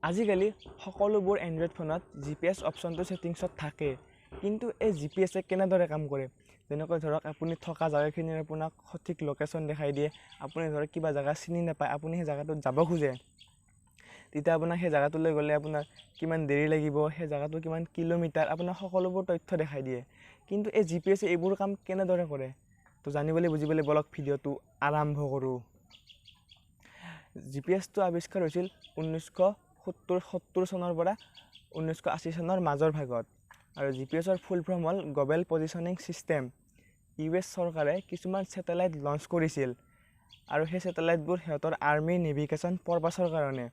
আজিকালি সকলোবোৰ এণ্ড্ৰইড ফোনত জি পি এছ অপশ্যনটো ছেটিংছত থাকে, কিন্তু এই জি পি এছে কেনেদৰে কাম কৰে? যেনেকৈ ধৰক আপুনি থকা জেগাখিনিৰ আপোনাক সঠিক লোকেশ্যন দেখাই দিয়ে। আপুনি ধৰক কিবা জেগা চিনি নাপায়, আপুনি সেই জেগাটোত যাব খোজে, তেতিয়া আপোনাক সেই জেগাটোলৈ গ'লে আপোনাৰ কিমান দেৰি লাগিব, সেই জেগাটো কিমান কিলোমিটাৰ, আপোনাক সকলোবোৰ তথ্য দেখাই দিয়ে। কিন্তু এই জি পি এছে এইবোৰ কাম কেনেদৰে কৰে? তো জানিবলৈ বুজিবলৈ বলক ভিডিঅ'টো আৰম্ভ কৰোঁ। জি পি এছটো আৱিষ্কাৰ হৈছিল 1970 চনৰ পৰা 1980 চনৰ মাজৰ ভাগত, আৰু জি পি এছৰ ফুল ফৰ্ম হ'ল global positioning system. U S চৰকাৰে কিছুমান ছেটেলাইট লঞ্চ কৰিছিল, আৰু সেই ছেটেলাইটবোৰ সিহঁতৰ আৰ্মি নেভিগেশ্যন পাৰপাছৰ কাৰণে।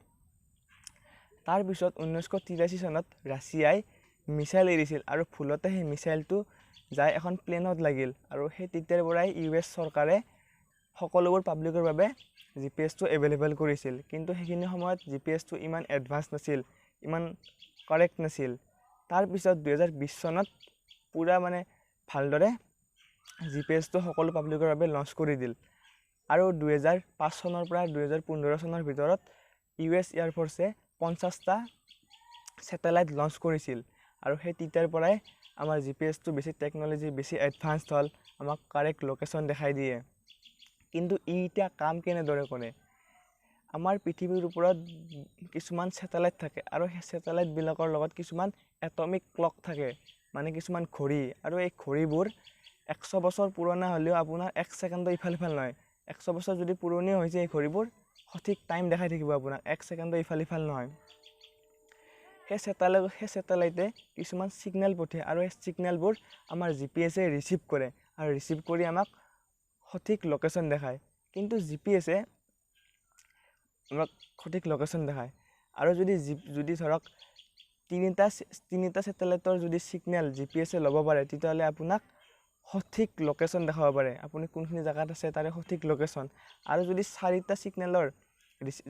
তাৰপিছত 1983 চনত ৰাছিয়াই মিছাইল এৰিছিল, আৰু ভুলতে সেই মিছাইলটো যাই এখন প্লেনত লাগিল, আৰু সেই তেতিয়াৰ পৰাই ইউ এছ চৰকাৰে সকলোবোৰ পাব্লিকৰ বাবে জি পি এছটো এভেইলেবল কৰিছিল। কিন্তু সেইখিনি সময়ত জি পি এছটো ইমান এডভান্স নাছিল, ইমান কাৰেক্ট নাছিল। তাৰপিছত 2020 চনত পূৰা মানে ভালদৰে জি পি এছটো সকলো পাব্লিকৰ বাবে লঞ্চ কৰি দিল। আৰু 2005 চনৰ পৰা 2015 চনৰ ভিতৰত ইউ এছ এয়াৰফ'ৰ্চে 50টা ছেটেলাইট লঞ্চ কৰিছিল, আৰু সেই তেতিয়াৰ পৰাই আমাৰ জি পি এছটো বেছি টেকন'লজি বেছি এডভান্সড হ'ল, আমাক কাৰেক্ট লোকেশ্যন দেখাই দিয়ে। কিন্তু ই এতিয়া কাম কেনেদৰে কৰে? আমাৰ পৃথিৱীৰ ওপৰত কিছুমান ছেটেলাইট থাকে, আৰু সেই ছেটেলাইটবিলাকৰ লগত কিছুমান এটমিক ক্লক থাকে, মানে কিছুমান ঘড়ী, আৰু এই ঘড়ীবোৰ 100 বছৰ পুৰণা হ'লেও আপোনাৰ 1 ছেকেণ্ডো ইফাল সিফাল নহয়। 100 বছৰ যদি পুৰণি হৈছে, এই ঘড়ীবোৰ সঠিক টাইম দেখাই থাকিব আপোনাক, 1 ছেকেণ্ডো ইফাল সিফাল নহয়। সেই ছেটেলাইটে কিছুমান ছিগনেল পঠিয়ায়, আৰু সেই ছিগনেলবোৰ আমাৰ জি পি এছে ৰিচিভ কৰে, আৰু ৰিচিভ কৰি আমাক সঠিক লোকেশ্যন দেখায়। কিন্তু জি পি এছে আমাক সঠিক লোকেশ্যন দেখায়, আৰু যদি ধৰক তিনিটা ছেটেলাইটৰ যদি ছিগনেল জি পি এছে ল'ব পাৰে, তেতিয়াহ'লে আপোনাক সঠিক লোকেশ্যন দেখাব পাৰে, আপুনি কোনখিনি জেগাত আছে তাৰে সঠিক লোকেশ্যন। আৰু যদি চাৰিটা ছিগনেলৰ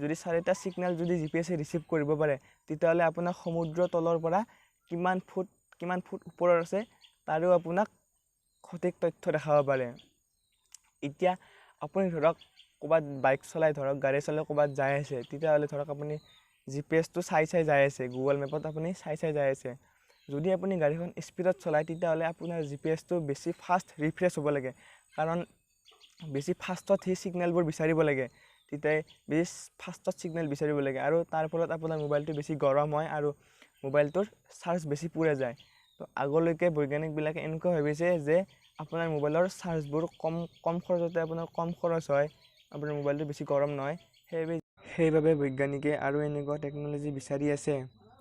যদি চাৰিটা ছিগনেল যদি জি পি এছে ৰিচিভ কৰিব পাৰে, তেতিয়াহ'লে আপোনাক সমুদ্ৰ তলৰ পৰা কিমান ফুট ওপৰত আছে তাৰেও আপোনাক সঠিক তথ্য দেখাব পাৰে। এতিয়া আপুনি ধৰক ক'ৰবাত বাইক চলাই, ধৰক গাড়ী চলাই ক'ৰবাত যাই আছে, তেতিয়াহ'লে ধৰক আপুনি জি পি এছটো চাই চাই যাই আছে, গুগল মেপত আপুনি চাই চাই যাই আছে। যদি আপুনি গাড়ীখন স্পীডত চলায়, তেতিয়াহ'লে আপোনাৰ জি পি এছটো বেছি ফাষ্ট ৰিফ্ৰেছ হ'ব লাগে, কাৰণ বেছি ফাষ্টত সেই ছিগনেলবোৰ বিচাৰিব লাগে, তেতিয়াই বেছি ফাষ্টত ছিগনেল বিচাৰিব লাগে, আৰু তাৰ ফলত আপোনাৰ মোবাইলটো বেছি গৰম হয় আৰু মোবাইলটোৰ চাৰ্জ বেছি পুৰে যায়। তো আগলৈকে বৈজ্ঞানিকবিলাকে এনেকুৱা ভাবিছে যে আপোনাৰ মোবাইলৰ চাৰ্জবোৰ কম খৰচতে আপোনাৰ কম খৰচ হয়, আপোনাৰ মোবাইলটো বেছি গৰম নহয়। সেইবাবে বৈজ্ঞানিকে আৰু এনেকুৱা টেকন'লজি বিচাৰি আছে।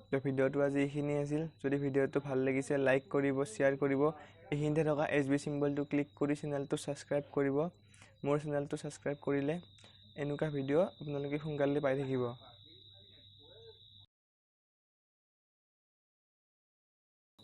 তো ভিডিঅ'টো আজি এইখিনিয়ে আছিল। যদি ভিডিঅ'টো ভাল লাগিছে লাইক কৰিব, শ্বেয়াৰ কৰিব, এইখিনিতে থকা এইচ বি চিম্বলটো ক্লিক কৰি চেনেলটো ছাবস্ক্ৰাইব কৰিব। মোৰ চেনেলটো ছাবস্ক্ৰাইব কৰিলে এনেকুৱা ভিডিঅ' আপোনালোকে সোনকালে পাই থাকিব।